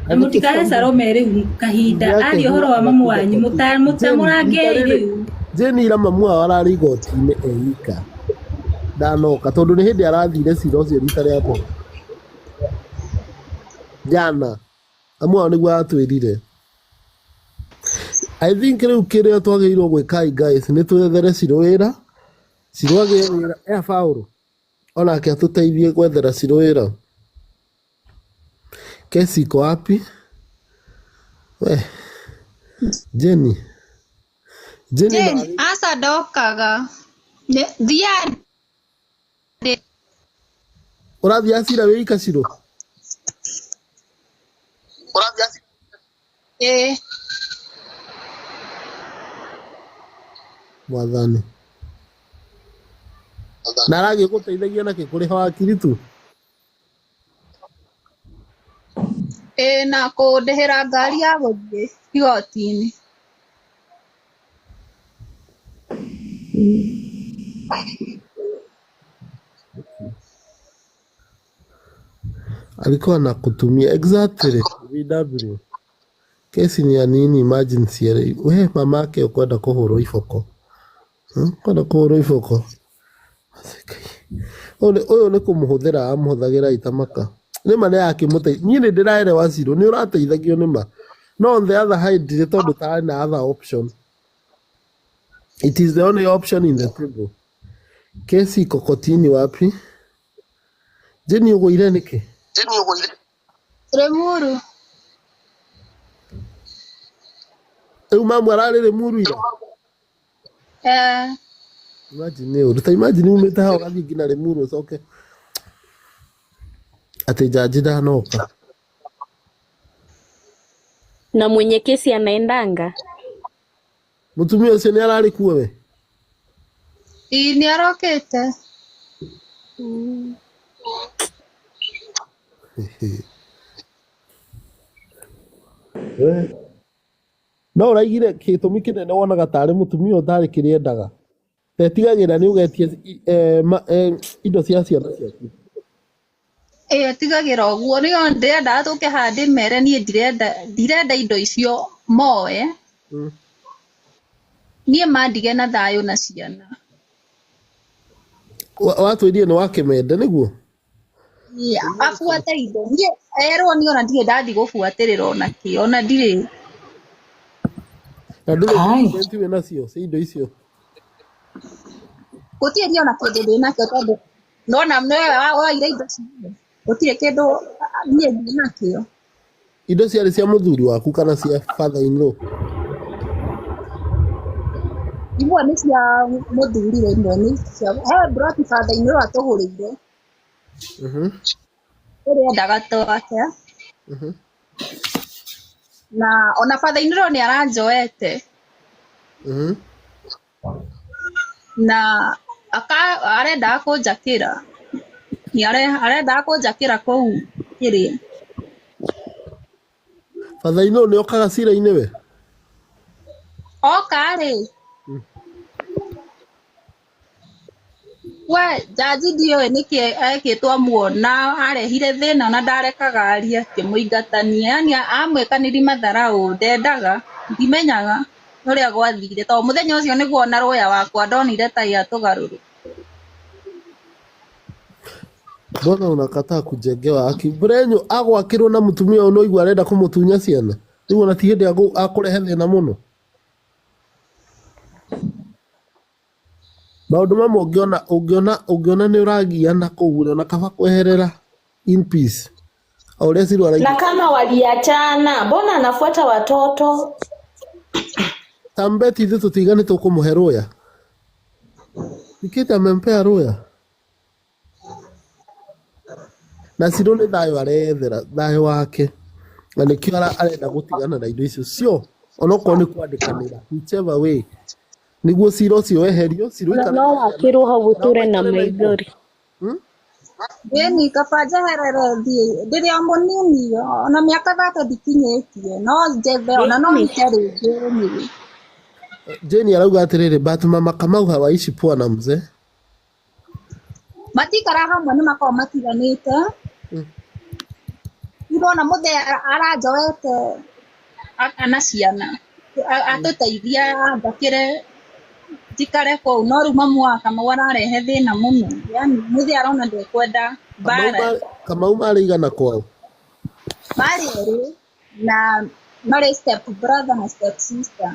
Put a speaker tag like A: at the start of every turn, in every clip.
A: Na mũtikahe Salome rĩu kahinda aria ũhoro wa mamu wanyu mũtamũrangei rĩu.
B: Jane ira mamu wao ararĩ igoti-inĩ eika ndanoka tondũ nĩ hĩndĩ arathire cira ũcio rita rĩa mbere jana mamu wao nĩguo atwĩrire. I think rĩu kĩrĩa twagĩrĩirwo gwĩka guys nĩ twethere Cirũ wĩra, Cirũ agĩe wĩra e Paũlũ onake atũteithie gwethera Cirũ wĩra. Kesi iko wapi? We Jenny Jenny
C: Jane, aca ndokaga. Thiaga
B: ũrathiĩ acira wĩ ika Cirũ?
C: Ĩĩ.
B: Mwathani. Na aragĩgũteithagia nakĩ kũrĩha wakiri tu?
C: Ĩĩ na kũndĩhĩra ngari ya gũthiĩ igoti-inĩ.
B: Alikuwa anakutumia exactly VW. Kesi ni ya nini emergency ya we mamake ukwenda kuhurwo iboko. Kwenda kuhurwo iboko. Ũyũ nĩ kũmũhũthĩra amũhũthagĩra itamaka. Nĩ ma nĩ akĩmũteithia. Niĩ nĩ ndĩraerewa Ciro, nĩ ũrateithagio nĩ ma. No on the other hand nĩ tondũ tarĩ na other option. It is the only option in the table. Kesi iko kotini wapi? Jane ũgũire nĩkĩ?
C: Rĩmuru.
B: Rĩu mamu ararĩ Rĩmuru ira?
C: Eh.
B: Imagine ũru. Ta imagine umĩte haha ũgathiĩ nginya Rĩmuru ũcoke atĩ jaji ndanoka.
D: Na mwenye kesi anaendanga?
B: Mũtumia ũcio nĩ ararĩ kuo we?
C: Ĩĩ nĩ arokĩte.
B: No ũraigire gĩtũmi kĩnene wonaga tarĩ mũtumia ũtarĩ kĩrĩa endaga. Tetigagĩra nĩ ũgetia indo cia ciana ciaku.
C: Ĩĩ etigagĩra ũguo nĩyo ndĩrendaga tũke haha ndĩmere niĩ ndirenda ndirenda indo icio moe. Niĩ mandige na thayũ na ciana.
B: Watwĩrire nĩ wa Kĩmende nĩguo?
C: Abuate indo niĩ erwo niĩ ona ndirĩ ndathiĩ gũbuatĩrĩra ona kĩ ona ndirĩ.
B: Na ndũrĩ
A: Kai.
B: document wĩ nacio cia indo icio?
C: Gũtirĩ niĩ ona kĩndũ ndĩ nakĩo tondũ nona nĩwe woire indo ciothe. Gũtirĩ kĩndũ niĩ ndĩ nakĩo.
B: Indo ciarĩ cia mũthuri waku kana cia father in law?
C: Imwe nĩ cia mũthuri we, imwe nĩ cia he broti father in law atũgũrĩire. Ũrĩa endaga twake. Na ona father in law nĩ aranjoete. Na arendaga kũnjakĩra. Nĩ arendaga kũnjakĩra kũu kĩrĩa.
B: Father in law nĩ okaga cira-inĩ we?
C: Oka rĩ. We jaji ndiũĩ nĩkĩ ekĩtwo amuona arehire thĩna na ndarekaga arie akĩmũingatania yani amwĩkanĩri matharau ndendaga ndimenyaga ũrĩa gwathire tondũ mũthenya ũcio nĩguo ona rũya wakwa ndonire ta atũgarũrũ.
B: Mbona unakataa kujengewa haki? Brenyo agwakĩrwo na mũtumia ũyũ no igua arenda kũmũtunya ciana. Rĩu ona ti hĩndĩ akũrehe thĩna mũno. Maũndũ mamwe ũngĩona ũngĩona ũngĩona nĩ ũragiana kũu rĩ, ona kaba kweherera in peace. O ũrĩa Ciru
E: Na
B: arauga.
E: kama waliachana, mbona anafuata watoto?
B: Tambeti ithuĩ tũtiga nĩ tũkũmũhe rũya. Nikĩte amempea rũya. Na Ciru nĩ thayũ areyethera, thayũ wake. Na nĩkĩo arenda gũtigana na indo icio cio. Onokorwo nĩ kwandĩkanĩra, whichever way. Nĩguo cira ũcio weherio, Ciru
D: Na
B: ikare
D: no
B: na ciana.
D: wakĩrwo hau
B: Nao
D: ũtũre na
B: maikare na indo.
D: maithori.
C: Ĩni kaba njeherere thiĩ ndĩrĩ o mũnini ona mĩaka thate ndikinyĩtie no njethe ona no
D: Ĩni.
C: hike rĩngĩ niĩ.
B: Jane arauga atĩrĩrĩ, but mama Kamau hawaishi poa na mzee.
C: Matikara hamwe nĩ makoragwo matiganĩte. Nĩndona mũthee aranjoete na ciana atũteithia anjakĩre njikare kũu no rĩu mamu wa Kamau ararehe thĩna mũno, yani mũthee arona ndekwenda
B: Kamau
C: mbara.
B: Kamau marĩ igana kwao?
C: Marĩ erĩ na marĩ step brother na step sister.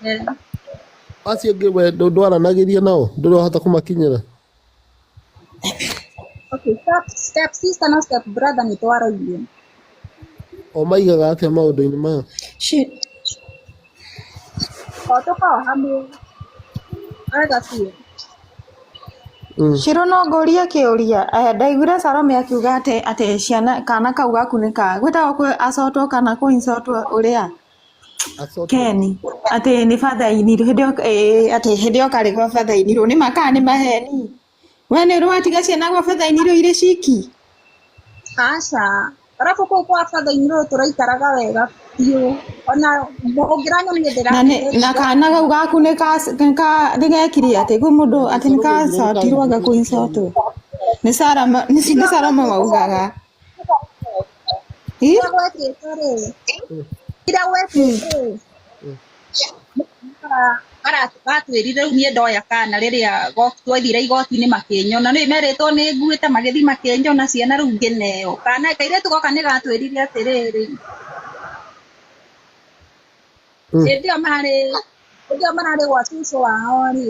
C: Eh.
B: Acio angĩ we ndwaranagĩria nao, ndũrĩ wahota kũmakinyĩra?
C: Okay, step sister na step brother nĩ twaragia.
B: O maigaga atĩa maũndũ-inĩ maya?
F: Shit.
C: O tũkoragwo hamwe wega biũ.
F: Shiro no ngũrie kĩũria, ndaiguire Salome akiuga atĩ atĩ ciana kana kau gaku nĩ ka gwĩtagwo kwĩ acotwo kana kũ insotwo ũrĩa
B: Assorted.
F: Ken atĩ nĩ batha inirwo hĩndĩ ĩyo atĩ hĩndĩ ĩyo karĩ gwa batha inirwo nĩ ma kana nĩ maheni, we nĩ ũrĩ watiga ciana gwa batha inirwo irĩ ciki?
C: Aca, arabu kũu kwa batha inirwo tũraikaraga wega biũ, ona ũngĩranyonire
F: Na nĩ na
C: ndĩrakĩrĩrio.
F: kana kau gaku nĩ ka nĩ ka nĩ gekire atĩ kwĩ mũndũ atĩ nĩ
B: Salome nĩ
F: kacotirwo anga kũ insotwo nĩ Salome nĩ Salome waugaga. Ĩ?
C: Ira gwekĩte rĩ, ira gwekĩte rĩ, batwĩrire rĩu niĩ ndoya kana rĩrĩa twathire igoti-inĩ makĩnyona, nĩ merĩtwo nĩ nguĩte magĩthiĩ makĩnyona ciana rĩu ngĩneo kana kairĩtu goka nĩ gatwĩrire atĩrĩrĩ, hĩndĩ ĩyo marĩ hĩndĩ ĩyo mararĩ gwa cũcũ wao rĩ,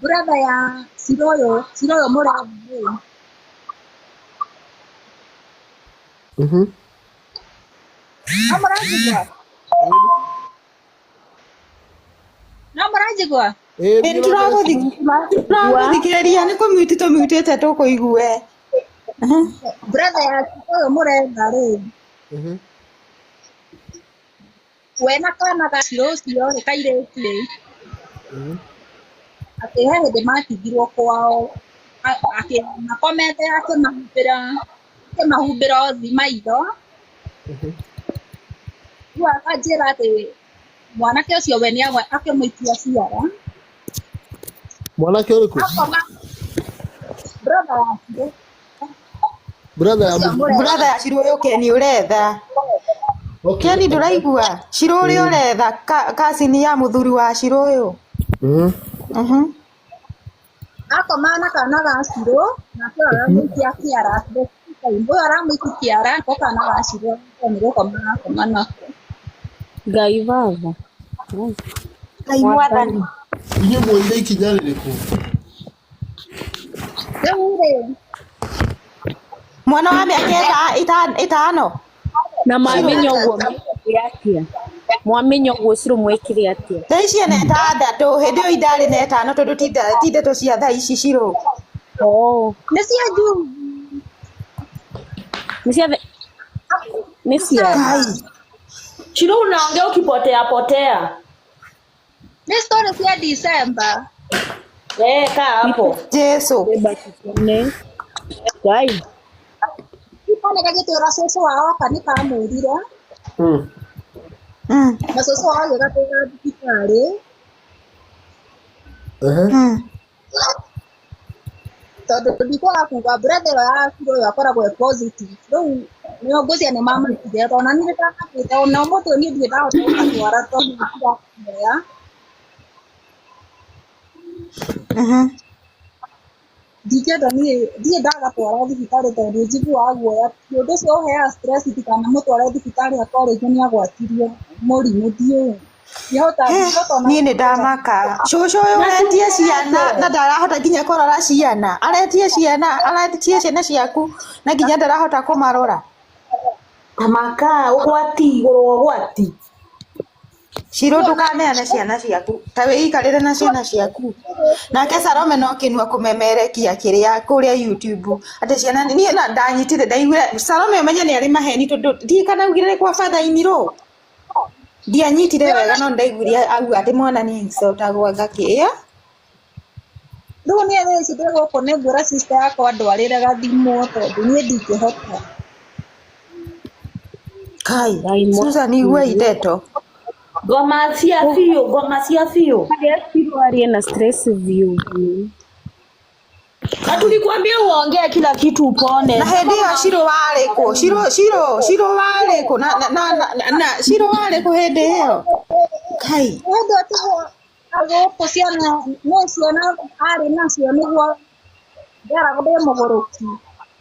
C: brother ya Ciroyo Ciroyo mũrathi rĩ, no mũranjigua, no mũranjigua?
B: Ĩĩ
F: Ĩ
B: thiĩ na mbere Shiro.
F: Tũragũthikĩrĩria nĩ kũmute tũmutĩte tũkũigue.
C: Brother ya Ciroyo mũretha rĩ, we na kana ga Ciro ũcio rĩ kairĩtu rĩ, atĩ he hĩndĩ matigirwo kwao makomete akĩmahumbĩra akĩmahumbĩra ũthiũ maitho, rĩu akanjĩra atĩ mwanake ũcio we nĩ akĩmũikia ciara.
B: Mwanake ũrĩkũ?
C: Akoma brother ya Ciro
B: Brother ya
C: ũcio
B: mũthuri.
C: mũretha.
F: Brother ya Shiro ũyũ Ken ũretha.
B: Okay.
F: Ken ndũraigua? Shiro ũrĩa ũretha cousin ya mũthuri wa Shiro ũyũ.
C: Akoma na kana ga Ciro nake ũyũ aramũikia kĩara, ũyũ aramũikia kĩara nako kana ga Ciro nĩ gũkoma arakoma nako.
D: Ngai baba.
F: Ngai mwathani.
B: Inyuĩ muoire ikinya rĩrĩkũ?
C: Rĩu rĩ,
F: Mwana wa mĩaka ĩtano.
D: Na
F: Shiro.
D: mwamenya ũguo mwekire atĩa? Mwamenya ũguo Shiro mwekire atĩa?
F: Thaa ici ena ĩtandatũ hĩndĩ ĩyo indarĩ na ĩtano tondũ ti ndeto cia thaa ici Shiro.
D: Oh.
C: nĩ cia juzi.
D: Nĩ cia nĩ cia
F: Ngai.
E: Shiro unaongea ukipotea potea.
C: Nĩ story cia December.
E: Eh, kaa hapo.
F: Jesu.
D: Nĩ Ngai.
C: Kana gagĩtwĩra cũcũ wao aka nĩ kamwĩrire na cũcũ wao agĩgatwara thibitarĩ tondũ ndikwaga kuga brother ĩyo ya Shiro ĩyo akoragwo e positive, rĩu nĩo ngwĩciria nĩ mamakire tondũ ona niĩ nĩndamakĩte, ona ũmũthĩ ũyũ niĩ ndirĩ ndahota gũgatwara tondũ nĩndirakuoya. Ndingĩenda niĩ ndirĩ ndagatwara thibitarĩ tondũ nĩ njiguaga guoya, ũndũ ũcio ũheaga stress ndikanamũtware thibitarĩ akorwo rĩngĩ nĩ agwatirio mũrimũ, ndiũĩ ndingĩhota ndingĩhota ona
F: Niĩ nĩ ndamaka. Cũcũ ũyũ
E: Na
F: ũretie ciana
E: Shiro
F: na ndarahota nginya kũrora ciana. Aretie ciana, aretie ciana ciaku na nginya ndarahota kũmarora.
E: Tamaka ũgwati igũrũ wa ũgwati.
F: Shiro ndũkaneane ciana ciaku, ta wĩikarĩre na ciana ciaku. Nake Salome no kĩnua kũmemerekia kĩrĩa kũrĩa YouTube atĩ ciana niĩ na ndanyitire ndaiguire Salome ũmenye nĩ arĩ maheni tondũ ndiĩ kana augire nĩ kwa batha inirwo, ndianyitire wega no ndaiguire auga atĩ mwana nĩ icotagwo ngakĩĩa.
C: Rĩu niĩ thaa ici ndĩ gũkũ nĩ ngwĩra sister yakwa ndwarĩre gathimwo tondũ niĩ ndingĩhota.
F: Kai
D: Ngai
F: Susan igua
D: mwathani.
F: ndeto.
E: Ngoma cia biũ, ngoma cia biũ.
D: Harĩa Shiro arie na stress biũ biũ.
E: Na tulikuambia uongee kila kitu upone.
F: Na hĩndĩ ĩyo Shiro warĩ kũ? Shiro Shiro Shiro warĩ kũ? Na Shiro warĩ kũ hĩndĩ ĩyo? Kai.
C: Hĩndĩ ĩyo tiguo gũkũ ciana nĩ ciana arĩ nacio nĩguo nderagwo ndĩ mũgũrũki.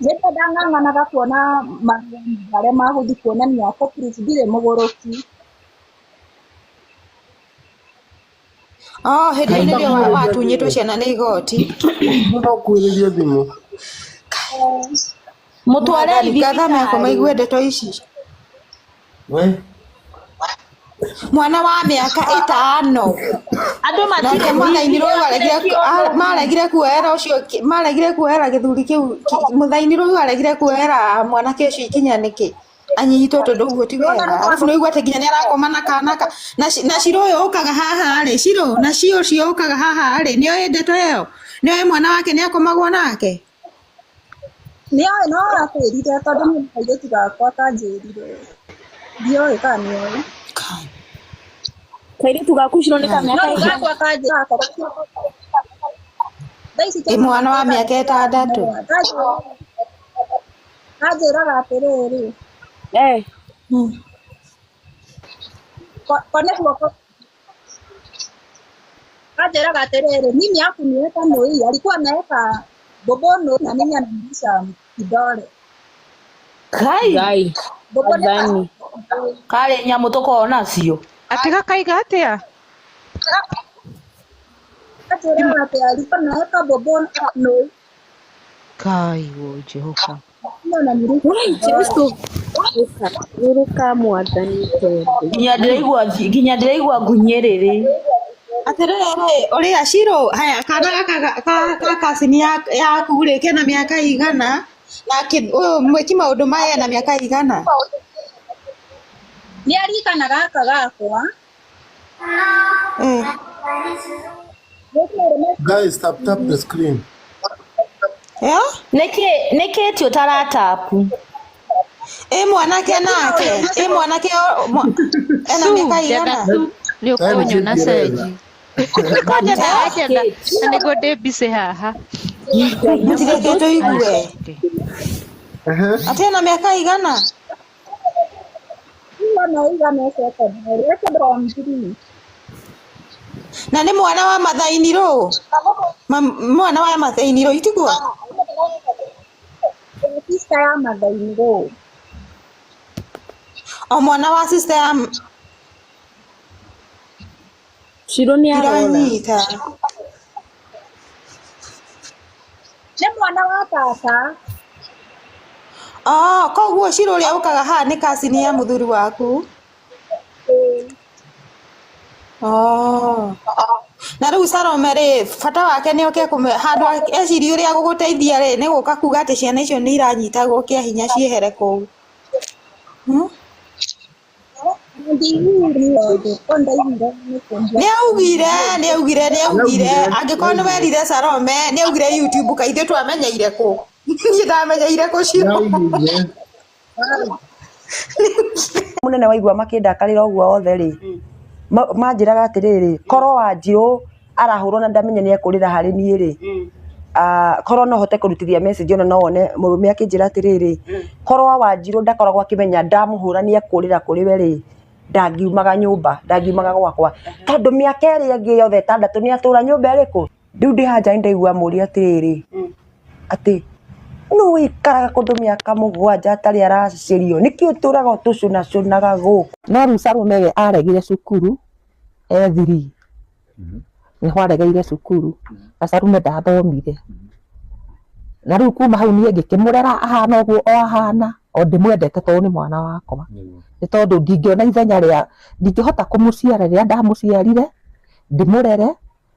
C: Nĩkĩo ndang'ang'anaga kuona marũa marĩa ma gũthiĩ kuonania kũ prove ndirĩ mũgũrũki.
F: Oh, hĩndĩ ĩyo nĩrĩo watunyĩtwo ciana nĩ igoti.
B: No kwĩrĩrie thimũ.
E: Mũtware
F: Mwathani, ngatha meko
E: thibitarĩ.
F: maigue ndeto ici.
B: We.
F: Mwana wa mĩaka ĩtano.
E: Andũ matirĩ
F: Nake mũthainirwo ũyũ aregire maregire kuoera ũcio maregire kuoera gĩthuri kĩu mũthainirwo ũyũ aregire kuoera mwanake ũcio ikinya nĩkĩ? Anyitwo tondũ ũguo ti wega. Arabu nĩ ũigua atĩ nginya nĩ arakoma na kana ka na Shiro ũyũ ũkaga haha rĩ, Shiro na Shiro ũcio ũkaga haha rĩ, nĩoĩ ndeto ĩyo? Nĩoĩ mwana wake nĩakomagwo nake?
C: Nĩoĩ no akwĩrire tondũ nĩ kairĩtu gakwa kanjĩrire. Ndioĩ kana nĩoĩ.
D: Kairĩtu gaku Shiro nĩ ka
C: No
D: mĩaka
C: rĩu
D: ĩigana?
C: gakwa kanjĩra thaa ici
F: Ĩ mwana wa mĩaka ĩtandatũ.
C: Kanjĩraga atĩrĩrĩ,
D: Eh.
C: ko nĩguo kanjĩraga atĩrĩrĩ, mimi hakuniweka nui, alikuwa anaweka bobono na mimi ananirusha kidole.
E: Kai.
D: Ngai.
C: Bobo nĩ
D: Athani.
E: Karĩ nyamũ tũkoragwo nacio.
G: Atĩ gakaiga atĩa?
C: Kanjĩraga atĩ alikuwa anaweka bobo nui,
G: Kai wo Jehova.
C: mimi ananirusha
D: Wai
C: kidole.
D: Jesu. Rũrũka mwathani twende.
E: Nginya ndĩraigua ngunyĩrĩrĩ.
F: Atĩrĩrĩ, ũrĩa Shiro, haya kana gaka ka kacini yaku rĩ kena mĩaka igana? Na ũyũ mwĩki maũndũ maya ena mĩaka igana?
C: Nĩ aririkana gaka gakwa.
F: Eh.
B: Guys, tap tap the screen.
F: Yeah?
E: Nĩkĩ ti ũtaratapu?
F: Ĩ mwanake nake, ĩ mwanake ena
G: Su,
F: mĩaka
G: njenda
F: igana?
G: su nĩ
B: Tani
G: ũkũnyona
B: Kiingereza.
G: cenji. Nĩkũnyona aranjenda na nĩguo ndĩ busy haha.
F: Mũtireke tũigue. Atĩ ena mĩaka igana?
C: Igana igana secondary, eke form three.
F: Na nĩ mwana wa mathainirũ? Mwana wa mathainirũ itiguo?
C: Sister ya mathainirũ.
F: O mwana wa sister ya
D: Shiro nĩ arora.
F: ndiranyita.
C: Nĩ mwana wa tata.
F: Oh, koguo Shiro ũrĩa ũkaga haha nĩ kacini ya mũthuri waku?
C: Ĩĩ.
F: Oh. Na rĩu Salome rĩ, bata wake nĩ oke handũ ecirie ũrĩa gũgũteithia rĩ, nĩ gũka kuga atĩ ciana icio nĩ iranyitagwo kĩa hinya ciehere kũu. Nĩ augire, nĩ augire, angĩkorwo nĩ werire Salome, nĩ augire YouTube kaĩ ithuĩ twamenyeire kũ? Niĩ ndamenyeire kũ Shiro?
H: Munene waigua makĩndakarĩra ũguo othe rĩ, manjĩraga atĩrĩrĩ, korwo Wanjirũ arahũrwo na ndamenye nĩ ekũrĩra harĩ niĩ rĩ, korwo no hote kũrutithia message ona no wone mũrũme akĩnjĩra atĩrĩrĩ, korwo Wanjirũ ndakoragwo akĩmenya ndamũhũra nĩ ekũrĩra kũrĩ we rĩ, ndangiumaga nyũmba, ndangiumaga gwakwa, tondũ mĩaka ĩrĩa ĩngĩ yothe ĩtandatũ nĩ atũra nyũmba ĩrĩkũ. Rĩu ndĩ haha nja nĩndaigua mũria atĩrĩrĩ, atĩ nũ wĩikaraga kũndũ mĩaka mũgwanja atarĩ aracĩrio, nĩkĩ ũtũraga ũtũcũnacũnaga gũkũ?
I: No rĩu Salome we aregire cukuru e thiri nĩho aregeire cukuru na Salome ndathomire na rĩu kuma hau niĩ ngĩkĩmũrera ahana ũguo o ahana o ndĩmwendete tondũ nĩ mwana wakwa nĩ tondũ ndingĩona ithenya rĩa ndingĩhota kũmũciara rĩrĩa ndamũciarire ndĩmũrere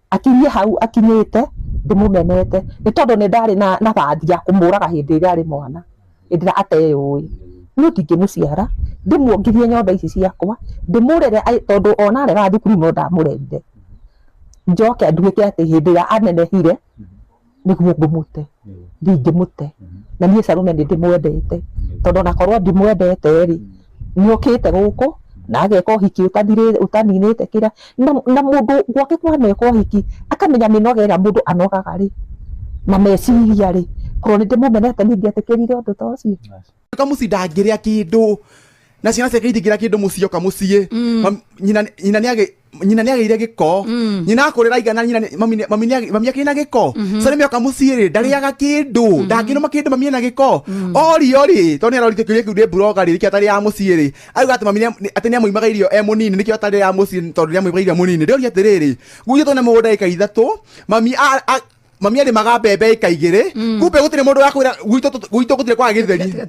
I: akinyie hau akinyĩte ndĩmũmenete nĩ tondũ nĩ ndarĩ na bathi ya kũmũraga hĩndĩ ĩrĩa arĩ mwana hĩndĩ ĩrĩa ateyũĩ niĩ ndingĩmũciara ndĩmuongithie nyondo ici ciakwa ndĩmũrere tondũ ona aregaga thukuru no ndamũrerire njoke nduĩke atĩ hĩndĩ ĩrĩa anenehire nĩguo ngũmũte ndingĩmũte na niĩ Salome nĩ ndĩmwendete tondũ onakorwo ndimwendete rĩ nĩokĩte gũkũ na ageka ũhiki ũtaninĩte kĩrĩa na mũndũ gwake kwaneka ũhiki akamenya mĩnoga ĩrĩa mũndũ anogaga rĩ Na meciria rĩ, korwo nĩ ndĩmũmenete niĩ ingĩetĩkĩrire ũndũ ta ũcio.
J: Kamuci ndangĩrĩa kĩndũ na ciana ciake itingĩrĩa kĩndũ mũciĩ oka mũciĩ. Nyina nĩagĩire gĩko, nyina akũrĩra igana, nyina mami akĩrĩ na gĩko. Salome oka mũciĩ rĩ, ndarĩaga kĩndũ, ndangĩrũma kĩndũ, mami ena gĩko. Orio rĩ, tondũ nĩarorire kĩũria kĩu ndĩ blogger rĩ, nĩkĩo atarĩaga mũciĩ rĩ, auga atĩ mami atĩ nĩamũimaga irio e mũnini, nĩkĩo atarĩaga mũciĩ tondũ nĩamũimaga irio mũnini. Ndĩroria atĩrĩrĩ, gwitũ twĩna mũgũnda ĩka 3, mami arĩmaga mbembe ĩka 2, kumbe gũtirĩ mũndũ wa kwĩra gwitũ gũtirĩ kwaga gĩtheri.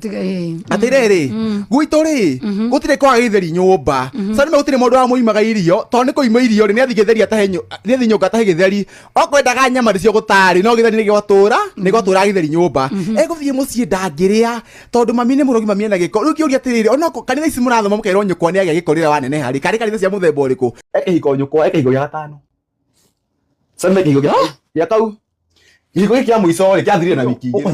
J: Atĩrĩrĩ, gwitũ rĩ, gũtirĩ kwaga gĩtheri nyũmba. Salome gũtirĩ mũndũ wamũimaga irio, tondũ nĩ kũima irio rĩ, nĩathiĩ gĩtheri atahe nĩathiĩ nyũmba atahe gĩtheri. Okwendaga nyama nĩcio gũtarĩ, no gĩtheri nĩ gwatũra, nĩ gwatũra gĩtheri nyũmba. Egũthiĩ mũciĩ ndangĩrĩa tondũ mami nĩ mũrogi, mami ena gĩko. Rĩu ngĩũria atĩrĩrĩ, ona kanitha ici mũrathoma mũkerwo nyũkwa nĩagĩa gĩko rĩrĩa waneneha rĩ, karĩ kanitha cia mũthemba ũrĩkũ? Ekĩhiko nyũkwa, ekĩhiko gĩa gatano. Salome kĩhiko gĩa kau. Kĩhiko gĩkĩ kĩa mũico rĩ, kĩathirire na wiki 2.